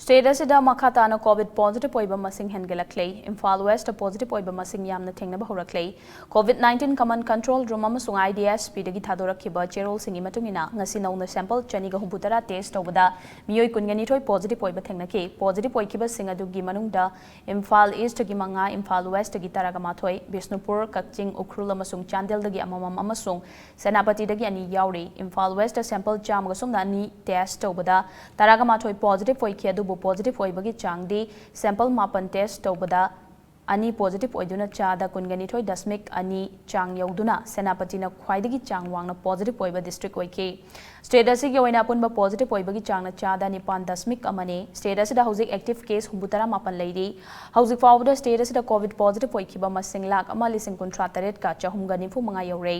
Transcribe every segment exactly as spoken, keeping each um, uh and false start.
State ꯑꯁꯤꯗ ꯃꯈꯥ ꯇꯥꯅ COVID positive ꯑꯣꯏꯕ ꯃꯁꯤꯡ ꯍꯦꯟꯒꯠꯂꯛꯂꯦ꯫ ꯏꯝꯐꯥꯜ West positive ꯑꯣꯏꯕ ꯃꯁꯤꯡ ꯌꯥꯝꯅ ꯊꯦꯡꯅꯕ ꯍꯧꯔꯛꯂꯦ꯫ COVID nineteen Command Control Room ꯑꯃꯁꯨꯡ IDSP ꯗꯒꯤ ꯊꯥꯗꯣꯔꯛꯈꯤꯕ ꯆꯦꯔꯣꯜꯁꯤꯡꯒꯤ ꯃꯇꯨꯡ ꯏꯟꯅ, ꯉꯁꯤ ꯅꯧꯅ sample ꯆꯅꯤꯒ ꯍꯨꯝꯐꯨ ꯇꯔꯥ test ꯇꯧꯕꯗ ꯃꯤꯑꯣꯏ ꯀꯨꯟꯒ ꯅꯤꯊꯣꯏ positive ꯑꯣꯏꯕ ꯊꯦꯡꯅꯈꯤ꯫ Positive ꯑꯣꯏꯈꯤꯕꯁꯤꯡ ꯑꯗꯨꯒꯤ ꯃꯅꯨꯡꯗ ꯏꯝꯐꯥꯜ East ꯇꯒꯤ ꯃꯉꯥ, ꯏꯝꯐꯥꯜ West ꯇꯒꯤ ꯇꯔꯥꯒ ꯃꯥꯊꯣꯏ, ꯕꯤꯁꯅꯨꯄꯨꯔ, ꯀꯛꯆꯤꯡ, ꯎꯈ꯭ꯔꯨꯜ ꯑꯃꯁꯨꯡ ꯆꯥꯟꯗꯦꯜꯗꯒꯤ ꯑꯃꯃꯝ ꯑꯃꯁꯨꯡ ꯁꯦꯅꯥꯄꯇꯤꯗꯒꯤ ꯑꯅꯤ ꯌꯥꯎꯔꯤ꯫ ꯏꯝꯐꯥꯜ West ꯇ sample ꯆꯥꯝꯃꯒ ꯁꯨꯞꯅ ꯑꯅꯤ test ꯇꯧꯕꯗ ꯇꯔꯥꯒ ꯃꯥꯊꯣꯏ positive ꯑꯣꯏꯈꯤ, ꯑꯗꯨꯕꯨ positive ꯑꯣꯏꯕꯒꯤ ꯆꯥꯡꯗꯤ sample ꯃꯥꯄꯟ test ꯇꯧꯕꯗ ꯑꯅꯤ positive ꯑꯣꯏꯗꯨꯅ ꯆꯥꯗ ꯀꯨꯟꯒ ꯅꯤꯊꯣꯏ ꯗꯁꯃꯤꯛ ꯑꯅꯤ ꯆꯥꯡ ꯌꯧꯗꯨꯅ ꯁꯦꯅꯥꯄꯇꯤꯅ ꯈ꯭ꯋꯥꯏꯗꯒꯤ ꯆꯥꯡ ꯋꯥꯡꯅ positive ꯑꯣꯏꯕ district ꯑꯣꯏꯈꯤ꯫ State ꯑꯁꯤꯒꯤ ꯑꯣꯏꯅ ꯑꯄꯨꯟꯕ positive ꯑꯣꯏꯕꯒꯤ ꯆꯥꯡꯅ ꯆꯥꯗ ꯅꯤꯄꯥꯟ ꯗꯁꯃꯤꯛ ꯑꯃꯅꯤ꯫ State ꯑꯁꯤꯗ ꯍꯧꯖꯤꯛ active case ꯍꯨꯝꯐꯨ ꯇꯔꯥ ꯃꯥꯄꯟ ꯂꯩꯔꯤ꯫ ꯍꯧꯖꯤꯛ ꯐꯥꯎꯕꯗ state ꯑꯁꯤꯗ COVID positive ꯑꯣꯏꯈꯤꯕ ꯃꯁꯤꯡ ꯂꯥꯈ ꯑꯃ ꯂꯤꯁꯤꯡ ꯀꯨꯟꯊ꯭ꯔꯥ ꯇꯔꯦꯠꯀ ꯆꯍꯨꯝꯒ ꯅꯤꯐꯨ ꯃꯉꯥ ꯌꯧꯔꯦ꯫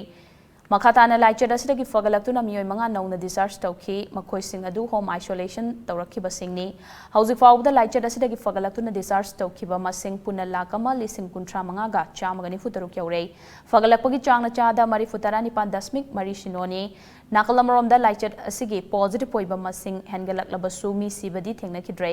ꯃꯈꯥ ꯇꯥꯅ ꯂꯥꯏꯆꯠ ꯑꯁꯤꯗꯒꯤ ꯐꯒꯠꯂꯛꯇꯨꯅ ꯃꯤꯑꯣꯏ ꯃꯉꯥ ꯅꯧꯅ discharge ꯇꯧꯈꯤ꯫ ꯃꯈꯣꯏꯁꯤꯡ ꯑꯗꯨ home isolation ꯇꯧꯔꯛꯈꯤꯕꯁꯤꯡꯅꯤ꯫ ꯍꯧꯖꯤꯛ ꯐꯥꯎꯕꯗ ꯂꯥꯏꯆꯠ ꯑꯁꯤꯗꯒꯤ ꯐꯒꯠꯂꯛꯇꯨꯅ discharge ꯇꯧꯈꯤꯕ ꯃꯁꯤꯡ ꯄꯨꯟꯅ ꯂꯥꯈ ꯑꯃ ꯂꯤꯁꯤꯡ ꯀꯨꯟꯊ꯭ꯔꯥ ꯃꯉꯥꯒ ꯆꯥꯝꯃꯒ ꯅꯤꯐꯨ ꯇꯔꯨꯛ ꯌꯧꯔꯦ꯫ ꯐꯒꯠꯂꯛꯄꯒꯤ ꯆꯥꯡꯅ ꯆꯥꯗ ꯃꯔꯤꯐꯨ ꯇꯔꯥ ꯅꯤꯄꯥꯟ ꯗꯁꯃꯤꯛ ꯃꯔꯤ ꯁꯤꯅꯣꯅꯤ꯫ ꯅꯥꯀꯜ ꯑꯃꯔꯣꯝꯗ ꯂꯥꯏꯆꯠ ꯑꯁꯤꯒꯤ positive ꯑꯣꯏꯕ ꯃꯁꯤꯡ ꯍꯦꯟꯒꯠꯂꯛꯂꯕꯁꯨ ꯃꯤ ꯁꯤꯕꯗꯤ ꯊꯦꯡꯅꯈꯤꯗ꯭ꯔꯦ꯫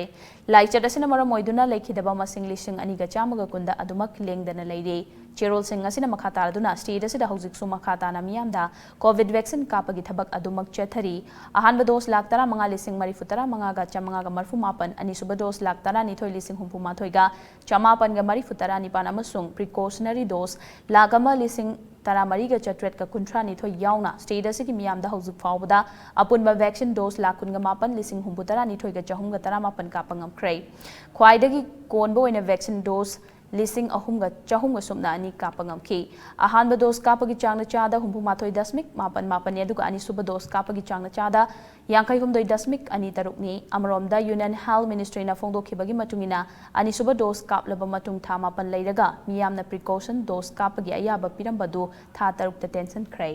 ꯂꯥꯏꯆꯠ ꯑꯁꯤꯅ ꯃꯔꯝ ꯑꯣꯏꯗꯨꯅ ꯂꯩꯈꯤꯗꯕ ꯃꯁꯤꯡ ꯂꯤꯁꯤꯡ ꯑꯅꯤꯒ ꯆꯥꯝꯃꯒ ꯀꯨꯟꯗ ꯑꯗꯨꯃꯛ ꯂꯦꯡꯗꯅ ꯂꯩꯔꯤ꯫ ꯆꯦꯔꯣꯜꯁꯤꯡ ꯑꯁꯤꯅ ꯃꯈꯥ ꯇꯥꯔꯗꯨꯅ state ꯑꯁꯤꯗ ꯍꯧꯖꯤꯛꯁꯨ ꯃꯈꯥ ꯇꯥꯅ ꯃꯤꯌꯥꯝꯗ COVID vaccine ꯀꯥꯞꯄꯒꯤ ꯊꯕꯛ ꯑꯗꯨꯃꯛ ꯆꯠꯊꯔꯤ꯫ ꯑꯍꯥꯟꯕ dose ꯂꯥꯈ ꯇꯔꯥꯃꯉꯥ ꯂꯤꯁꯤꯡ ꯃꯔꯤꯐꯨ ꯇꯔꯥ ꯃꯉꯥꯒ ꯆꯥꯝꯃꯉꯥꯒ ꯃꯔꯤꯐꯨ ꯃꯥꯄꯟ, ꯑꯅꯤꯁꯨꯕ dose ꯂꯥꯈ ꯇꯔꯥꯅꯤꯊꯣꯏ ꯂꯤꯁꯤꯡ ꯍꯨꯝꯐꯨ ꯃꯥꯊꯣꯏꯒ ꯆꯥꯃꯥꯄꯟꯒ ꯃꯔꯤꯐꯨ ꯇꯔꯥ ꯅꯤꯄꯥꯟ ꯑꯃꯁꯨꯡ precautionary dose ꯂꯥꯈ ꯑꯃ ꯂꯤꯁꯤꯡ ꯇꯔꯥꯃꯔꯤꯒ ꯆꯥꯇ꯭ꯔꯦꯠꯀ ꯀꯨꯟꯊ꯭ꯔꯥ ꯅꯤꯊꯣꯏ ꯌꯥꯎꯅ state ꯑꯁꯤꯒꯤ ꯃꯤꯌꯥꯝꯗ ꯍꯧꯖꯤꯛ ꯐꯥꯎꯕꯗ ꯑꯄꯨꯟꯕ vaccine dose ꯂꯥꯈ ꯀꯨꯟꯒ ꯃꯥꯄꯟ ꯂꯤꯁꯤꯡ ꯍꯨꯝꯐꯨ ꯇꯔꯥ ꯅꯤꯊꯣꯏꯒ ꯆꯍꯨꯝꯒ ꯇꯔꯥꯃꯥꯄꯟ ꯀꯥꯞꯄ ꯉꯝꯈ꯭ꯔꯦ꯫ ꯈ꯭ꯋꯥꯏꯗꯒꯤ ꯀꯣꯟꯕ ꯑꯣꯏꯅ vaccine dose ꯂꯤꯁꯤꯡ ꯑꯍꯨꯝꯒ ꯆꯍꯨꯝꯒ ꯁꯨꯞꯅ ꯑꯅꯤ ꯀꯥꯞꯄ ꯉꯝꯈꯤ꯫ ꯑꯍꯥꯟꯕ dose ꯀꯥꯞꯄꯒꯤ ꯆꯥꯡꯅ ꯆꯥꯗ ꯍꯨꯝꯐꯨ ꯃꯥꯊꯣꯏ ꯗꯁꯃꯤꯛ ꯃꯥꯄꯟ ꯃꯥꯄꯟꯅꯤ, ꯑꯗꯨꯒ ꯑꯅꯤꯁꯨꯕ dose ꯀꯥꯞꯄꯒꯤ ꯆꯥꯡꯅ ꯆꯥꯗ ꯌꯥꯡꯈꯩ ꯍꯨꯝꯗꯣꯏ ꯗꯁꯃꯤꯛ ꯑꯅꯤ ꯇꯔꯨꯛꯅꯤ꯫ ꯑꯃꯔꯣꯝꯗ, Union Health Ministry ꯅ ꯐꯣꯡꯗꯣꯛꯈꯤꯕꯒꯤ ꯃꯇꯨꯡ ꯏꯟꯅ, ꯑꯅꯤꯁꯨꯕ dose ꯀꯥꯞꯂꯕ ꯃꯇꯨꯡ ꯊꯥ ꯃꯥꯄꯟ ꯂꯩꯔꯒ ꯃꯤꯌꯥꯝꯅ precaution dose ꯀꯥꯞꯄꯒꯤ ꯑꯌꯥꯕ ꯄꯤꯔꯝꯕꯗꯨ ꯊꯥ ꯇꯔꯨꯛꯇ ꯇꯦꯟꯁꯤꯟꯈ꯭ꯔꯦ꯫